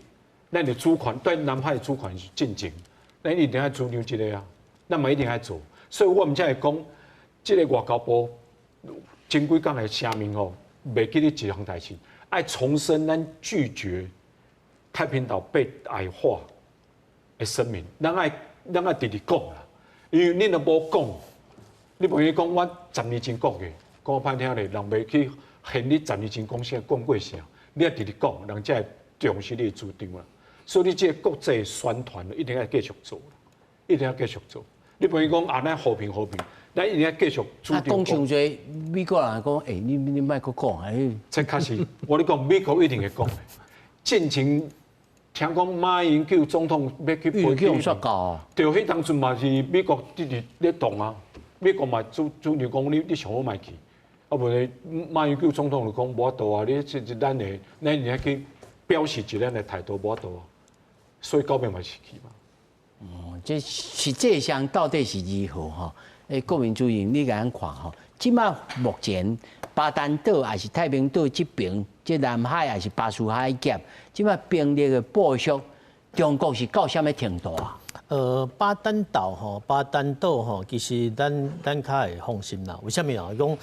咱的主權，對南海的主權是進前，咱一定愛主張這個啊，咱嘛一定愛做。所以我毋才會講，這個外交部前幾工的聲明吼，袂記得一項代誌，愛重申咱拒絕太平島被矮化的聲明，咱愛直直講啦，因為你若無講，你袂用講我10年前講的，講歹聽咧，人袂去嫌你十年前講啥講過啥，你愛直直講，人才會重視你的主張啦。所以你這個國際宣傳一定愛繼續做，一定愛繼續做。你袂用講啊，咱和平和平，咱一定愛繼續主張。講傷濟，美國人講，欸，你莫閣講啊！這確實，我咧講，美國一定會講的。進前聽講馬英九總統欲去飛機，摔跤啊！對，彼當陣嘛是美國直直咧動啊，美國嘛主張講你上好莫去。啊，無咧，馬英九總統就講無法度啊！你這是咱的，咱一定去表示一咱的態度，無法度啊。所以到尾嘛是去嘛。哦，這實際上到底是如何吼？欸，國民主任，你共咱看吼，這馬目前巴丹島抑是太平島這邊，這南海抑是巴士海峽，這馬兵力的部署，中國是到啥物程度啊？巴丹島吼，巴丹島吼，其實咱較會放心啦。為啥物啊？講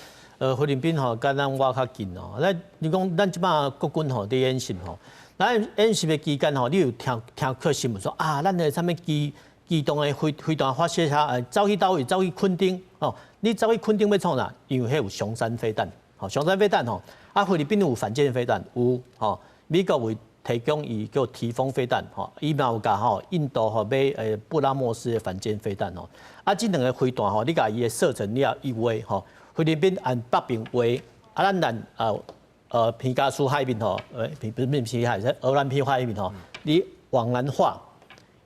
菲律賓吼，佮咱倚較近哦。咱你講咱這馬國軍吼佇演習吼，咱演習的期間吼，你有聽聽過新聞說啊，咱的啥物機動的飛彈發射車，走去佗位？走去墾丁哦。你走去墾丁欲創啥？因為彼有雄三飛彈，吼，雄三飛彈吼，啊，菲律賓有反艦飛彈，有吼，美國會提供伊叫提風飛彈，吼，伊嘛有共吼印度吼買布拉莫斯的反艦飛彈吼，啊，這兩個飛彈吼，你共伊的射程了一畫吼，菲律賓按北邊畫，啊，咱按彭佳嶼海面吼，不是平海，是鵝鑾鼻海面吼，你往南畫，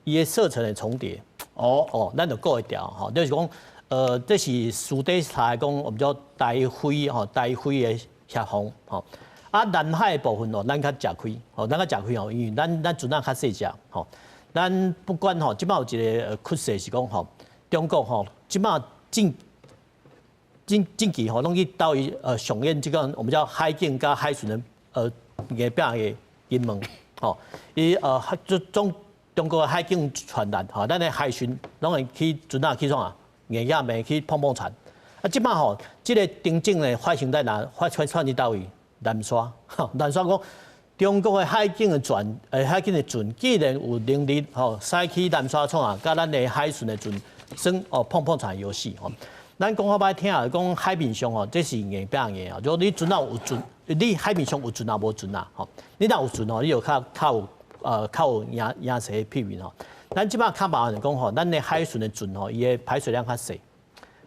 伊的射程會重疊。哦哦，咱就顧會牢吼，就是講，這是私底下講，我們叫台菲吼，台菲的協防吼。啊，南海的部分哦，咱較食虧，吼，咱較食虧吼，因為咱船仔較細隻吼。咱不管吼，這擺有一个趨勢是講吼，中國吼，這擺近近近期吼，攏去鬥伊上演這個我們叫海警佮海巡的硬拼的陰謀吼，伊就中中國的海警船難吼，咱的海巡攏會去船仔去創啊，硬壓命去碰碰船。啊，這擺吼，這个情景呢發生在哪？發發發佇佗位？南沙，南沙講中國的海警的船，海警的船，既然有能力吼，駛去南沙創啊，佮咱的海巡的船耍哦碰碰船遊戲吼。咱講較歹聽啊，講海面上吼，這是硬拼硬啊。如果你船仔有船，你海面上有船也無船啊，吼，你若有船吼，你就較較有較有贏贏勢的屁面吼。咱這擺較麻煩講吼，咱的海巡的船吼，伊的排水量較細，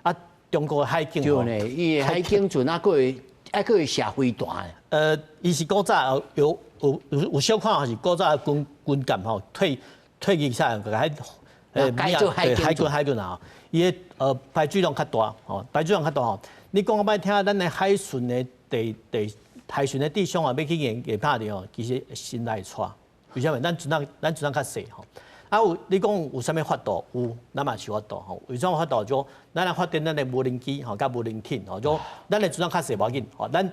啊，中國的海警對呢，伊的海警船啊，閣會啊，閣會射飛彈。伊是古早有有有有小看是古早軍軍艦吼，退退役下來，海改做海海軍海軍啊，伊的排水量較大吼，排水量較大吼。你講較歹聽，咱的海巡的地地海巡的地上啊，欲去硬硬拍著吼，其實心內掣。為啥物？咱船仔咱船仔較細吼。啊有，你講有啥物法度？有，咱嘛是有法度吼。為啥物法度？就咱來發展咱的無人機吼，佮無人艇吼。就咱的船仔較細無要緊吼，咱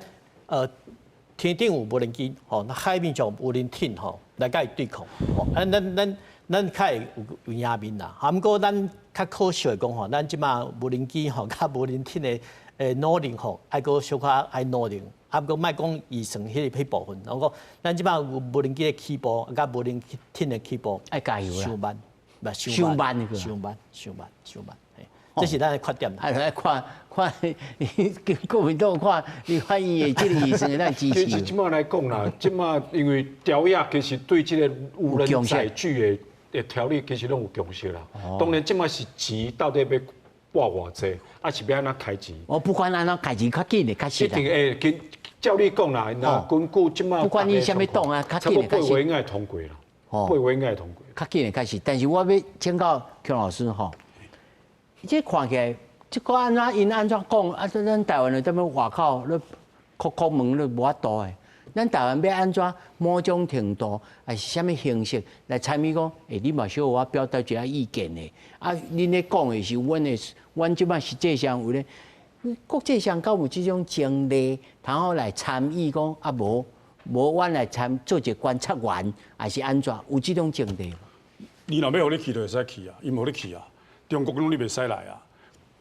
天頂有無人機吼，那海面上無人艇吼來佮伊對抗吼。啊，咱咱咱較會有有贏面啦。啊，毋過咱較可惜的講吼，咱這馬無人機吼，佮無人艇的努力吼，愛閣小可愛努力。啊，毋過莫講預算彼彼部分，我講咱這馬無人機的起步，佮無人艇的起步，愛加油啦！傷慢，毋傷慢，傷慢，傷慢，傷慢，這是咱的缺點。啊，來看看，國民黨看，你看伊的這个預算會當支持。其實這馬來講啦，這馬因為條約其實對這个無人載具的條例其實攏有共識啦。當然，這馬是錢到底欲撥偌濟，啊是欲按怎開錢？我不管按怎開錢，較緊的較實。一定會跟照你講啦，若根據這馬不管你啥物黨啊，較緊的較實。8月應該會通過啦，8月應該會通過。較緊的較實，但是我欲請教邱老師吼，這看起來，這個按怎𪜶按怎講啊？這咱台灣的踮咧外口咧，叩叩門咧無法度的。咱台灣欲按怎某種程度，還是啥物形式來參與講？欸，你嘛小我表達一下意見的。啊，恁咧講的是阮的，阮這擺實際上有咧，國際上敢有這種前例，通好來參與講啊？無無，阮來參做一个觀察員，還是按怎？有這種前例？你若欲予你去就會使去啊，伊無予你去啊。中國攏你袂使來啊。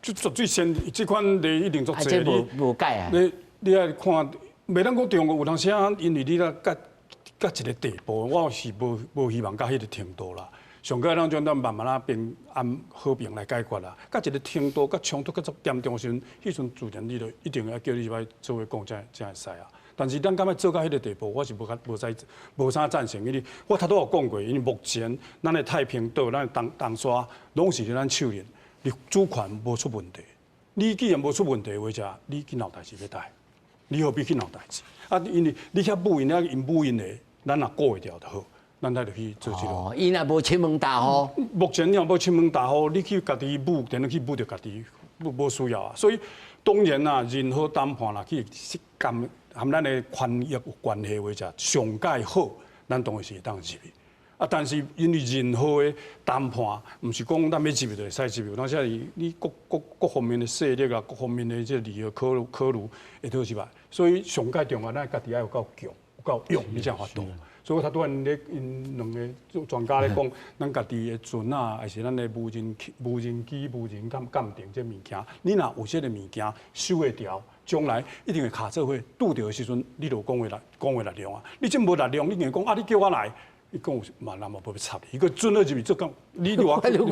這絕對先，這款例一定足濟。這無無解啊。你你愛看。袂當講中國有當時啊，因為你咧到到一个地步，我是無無希望到彼个程度啦。上蓋咱將咱慢慢仔變按和平來解決啦。到一个程度，佮衝突閣足嚴重的時陣，彼陣自然你就一定要叫你入來做伙講才才會使啊。但是咱敢欲做到彼个地步，我是無較無使無啥贊成，因為我頭拄有講過，因為目前咱的太平島、咱的東東沙攏是佇咱手裡，你主權無出問題。你既然無出問題的話，者你去鬧代誌欲代？你何必去鬧代誌？啊，因為你遐武𪜶遐𪜶武𪜶的，咱若顧會牢就好，咱才就去做這个。哦，伊若無侵門踏戶，目前你若無侵門踏戶，你去家己武，電腦去武著家己，無無需要啊。所以當然啦，任何談判啦，去含含咱的權益有關係的話，者上蓋好，咱當然是會當入去。啊，但是因為任何的談判，毋是講咱欲入去就會使入去，有當時是你各各各方面的勢力啊，各方面的這个利益考慮考慮會倒入來。所以上蓋重要，咱家己愛有夠強，有夠勇，你才有法度。所以我頭拄仔咧𪜶兩个專家咧講，咱家己的船啊，還是咱的無人無人機、無人艦艦艇這物件，你若有這个物件守會牢，將來一定會卡做伙拄著的時陣，你就有講話力講話力量啊。你這無力量，你硬講啊，你叫我來。伊講嘛，人嘛無欲插你，伊閣准了入去做工，你你話看你後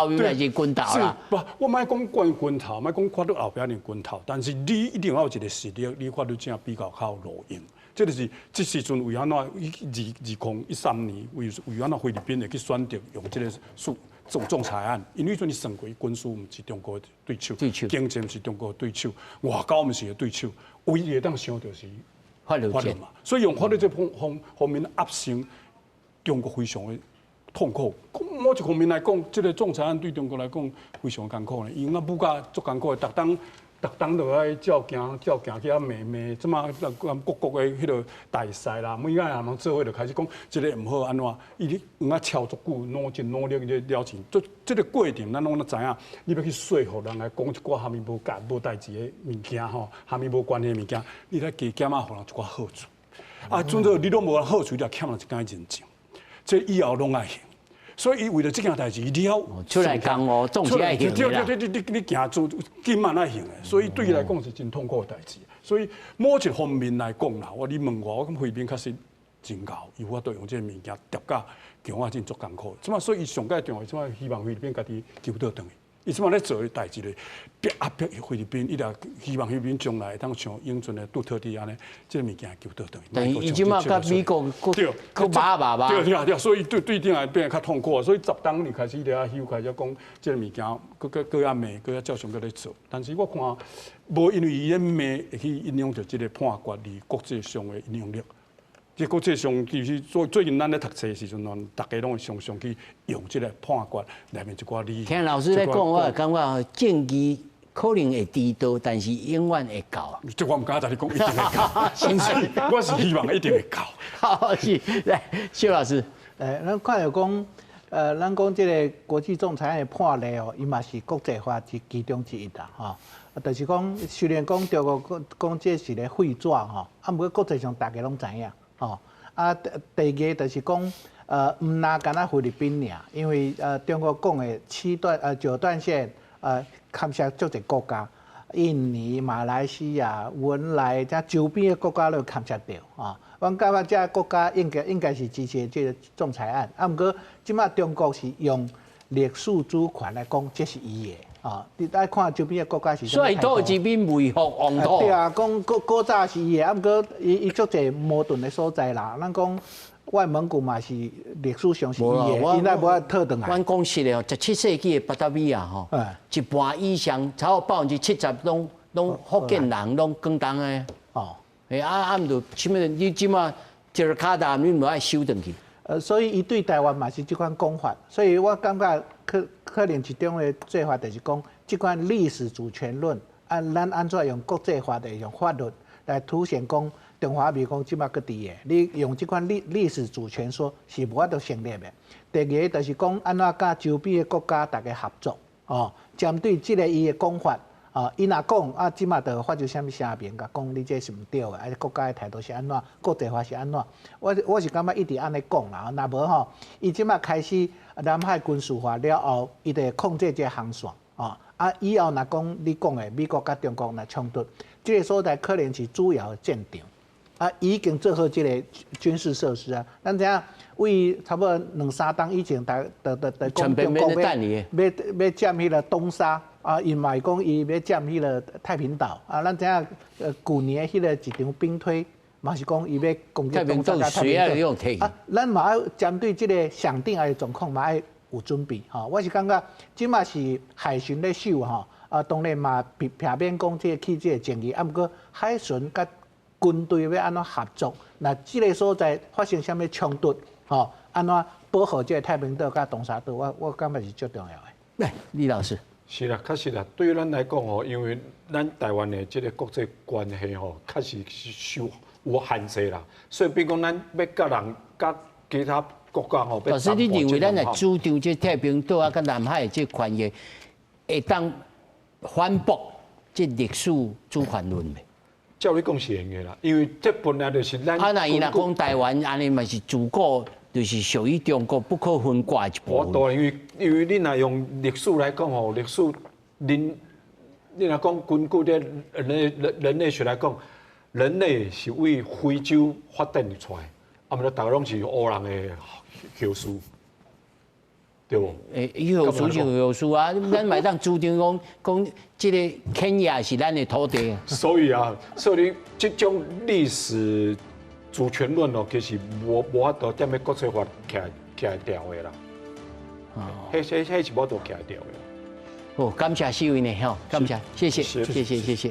面嘛是拳頭啦。不，我莫講管拳頭，莫講看你後壁爾拳頭，但是你一定要有一个實力，你法律正比較較有路用。這就是這時陣為按怎二2013年為為按怎菲律賓會去選擇用這个訴仲仲裁案，因為彼陣伊算過軍事毋是中國的對手，經濟毋是中國的對手，外交毋是的對手，唯一會當想就是法律嘛。所以用法律這方方方面壓勝中國非常的痛苦。某一方面來講，這個仲裁案對中國來講非常艱苦呢，因為武甲足艱苦的，逐冬逐冬都愛照行照行去遐罵罵，這馬各國的彼個大使啦，每個人攏做伙就開始講這個毋好按怎，伊咧有影超足久，努真努力咧了錢。這這個過程咱攏知影，你欲去說服人來講一寡啥物無共無代誌的物件吼，啥物無關係的物件，你來加減仔予人一寡好處。啊，總之你攏無好處，你就欠人一工人情，這以後攏愛還。所以伊為了這件代誌，伊了出來江湖總是愛還的啦。對對對，你行做緊嘛愛還的，所以對伊來講是真痛苦的代誌。所以某一方面來講啦，我你問我，我感覺菲律賓確實真𠢕，伊有法度用這個物件疊甲強啊，真足艱苦。這馬所以伊上蓋重要，這馬希望菲律賓家己救倒轉去。伊這馬咧做的代誌咧，逼壓迫菲律賓，伊就希望菲律賓將來會當像英俊的杜特蒂按呢，這個物件救倒轉去。等於伊這馬佮美國閣閣麻麻吧？對對對，所以對對頂來變較痛苦。所以十冬就開始咧休開始講這個物件，閣閣閣遐罵，閣遐照常閣咧做。但是我看無因為伊咧罵會去影響著這個判決佇國際上的影響力。這國際上其實最最近咱咧讀冊的時陣，大家攏會常常去用這個判決內面一寡理。聽老師咧講，我會感覺正義可能會遲到，但是永遠會到。這我毋敢共你講一定會到，但是我是希望一定會到。好，是來謝老師。咱看著講，咱講這個國際仲裁案的判例哦，伊嘛是國際法之其中之一啦，吼。就是講，雖然講中國講這是咧廢紙吼，啊，毋過國際上大家攏知影。吼，啊，第二個就是講，毋若干焦菲律賓爾，因為中國講的七段九段線，牽涉足濟國家，印尼、馬來西亞、文萊，這周邊的國家都牽涉著，吼。阮感覺這國家應該應該是支持這個仲裁案，啊，毋過這馬中國是用歷史主權來講，這是伊的。啊！你愛看周邊的國家是。所以土耳其維護王土。對啊，講古古早是伊的，啊，毋過伊伊足濟矛盾的所在啦。咱講外蒙古嘛是歷史上是伊的，伊乃無愛討轉來。阮講實的哦，17世紀的巴達維亞吼，一半以上，超過70%攏攏福建人，攏廣東的。哦。欸啊啊，毋就啥物？你這馬吉爾卡達，你毋愛收轉去。所以伊對台灣嘛是這款講法，所以我感覺可可能一種的做法就是講，這款歷史主權論，啊，咱按怎用國際法的用法律來凸顯講中華民國這馬閣佇的，你用這款歷歷史主權說是無法度成立的。第二個就是講，按怎佮周邊的國家大家合作，哦，針對這個伊的講法。啊，伊若講啊，這馬就發出啥物聲明，共講你這是毋對的，啊，國家的態度是按怎，國際法是按怎？我我是感覺一直按呢講啦，若無吼，伊這馬開始南海軍事化了後，伊就會控制這個航線，啊，啊，以後若講你講的美國佮中國若衝突，這個所在可能是主要的戰場，啊，已經做好這個軍事設施啊，咱知影為差不多兩三冬以前，逐逐逐逐講中國欲欲欲佔彼個東沙。啊，伊嘛會講伊欲佔彼個太平島啊，咱知影舊年彼個一場兵推，嘛是講伊欲攻擊東沙佮太平島。啊，咱嘛愛針對這個想定的狀況嘛愛有準備吼。我是感覺這馬是海巡咧守吼，啊，當然嘛避避免講這個起這個爭議，啊，毋過海巡佮軍隊欲按怎合作？若這個所在發生啥物衝突，吼，按怎保護這個太平島佮東沙島？我我感覺是足重要的。來，李老師。是啦，確實啦，對於咱來講吼，因為咱台灣的這個國際關係吼，確實是受有限制啦。所以，比如講，咱欲佮人佮其他國家吼，老師，你認為咱來主張這太平島啊，佮南海的這權益，會當反駁這歷史主權論袂？照你講是會用的啦，因為這本來就是咱。啊，若伊若講台灣按呢嘛是自古就是屬於中國不可分割的一部分。我當然，因為因為你若用歷史來講吼，歷史，恁你若講根據這人類人人類學來講，人類是為非洲發展出來，啊，毋過逐个攏是烏人的後嗣，對無？欸，伊後嗣就後嗣啊，咱嘛會當主張講講這個肯亞是咱的土地。所以啊，所以你這種歷史主權論哦，其實無無法度踮咧國際法徛徛會牢的啦。哦，彼彼彼是無法度徛會牢的。好，感謝四位呢，吼，感謝，謝謝，謝謝，謝謝。